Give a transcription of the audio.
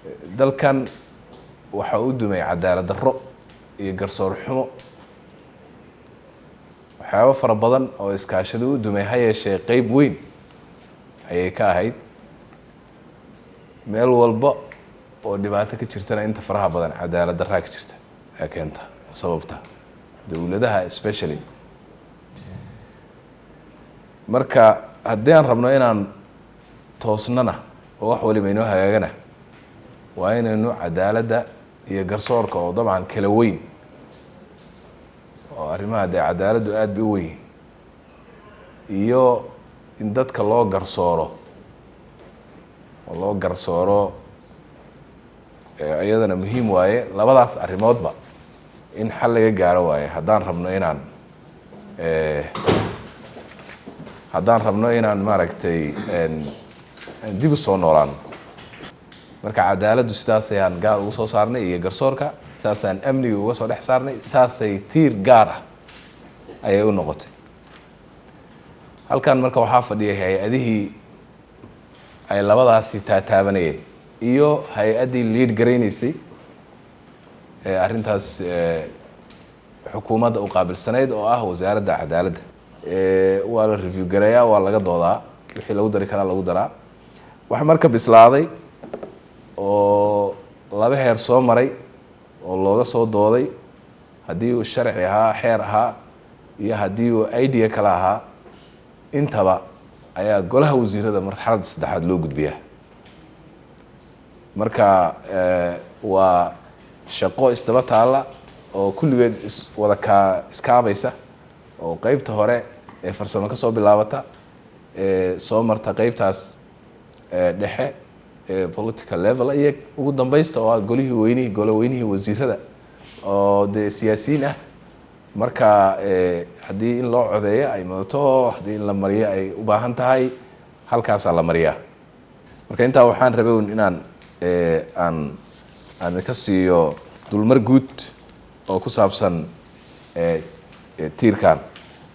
Dalkan waxaa u dumay cadaalad darro iyo garsoor xumo, waxyaabo fara badan oo iskaashada u dumay, ha yeeshee qeyb weyn ayay ka ahayd. Meel walba oo dhibaato ka jirtana, inta faraha badan cadaalad darraa ka jirta ee keenta oo sababta, dowladaha especially. Marka haddii aan rabno inaan toosnana oo wax waliba inoo hagaagana, waa inaynu cadaaladda iyo garsoorka, oo dabcan kala weyn, oo arrimaha dee cadaaladdu aada bay u weyn, iyo in dadka loo garsooro oo loo garsooro iyadana muhiim waaye. Labadaas arrimoodba in xal laga gaaro waaye haddaan rabno inaan maaragtay dib u soo noolaano. Marka cadaaladdu sidaas ayaan gaar ugu soo saarnay, iyo garsoorka sidaasaan amniga uga soo dhex saarnay, saasay tiir gaar ah ayay u noqotay halkan. Marka waxaa fadhiyay hay-adihii ay labadaasi taataabanayeen iyo hay-addii lead garaynaysay ee arrintaas xukuumadda u qaabilsanayd, oo ah Wasaaradda Cadaaladda. Waa la review gareeyaa, waa laga doodaa, wixii lagu dari karaa lagu daraa. Waxa marka bislaaday oo laba heer soo maray oo looga soo dooday, haddii uu sharci ahaa, xeer ahaa, iyo haddii uu idea kale ahaa intaba, ayaa Golaha Wasiirada marxaladda saddexaad loo gudbiyaa. Marka waa shaqo isdaba taalla oo kulligeed iswada kaa iskaabaysa, oo qeybta hore ee farsamo ka soo bilaabata, ee soo marta qeybtaas dhexe ee political level, iyo ugu dambaysta oo ah golihii weynihii, golo weynihii wasiirada oo dee siyaasiyiin ah. Marka haddii in loo codeeyo ay mudato, haddii in la mariyo ay u baahan tahay, halkaasaa la mariyaa. Marka intaa waxaan rabay un inaan aan ka siiyo dulmar guud oo ku saabsan tiirkan.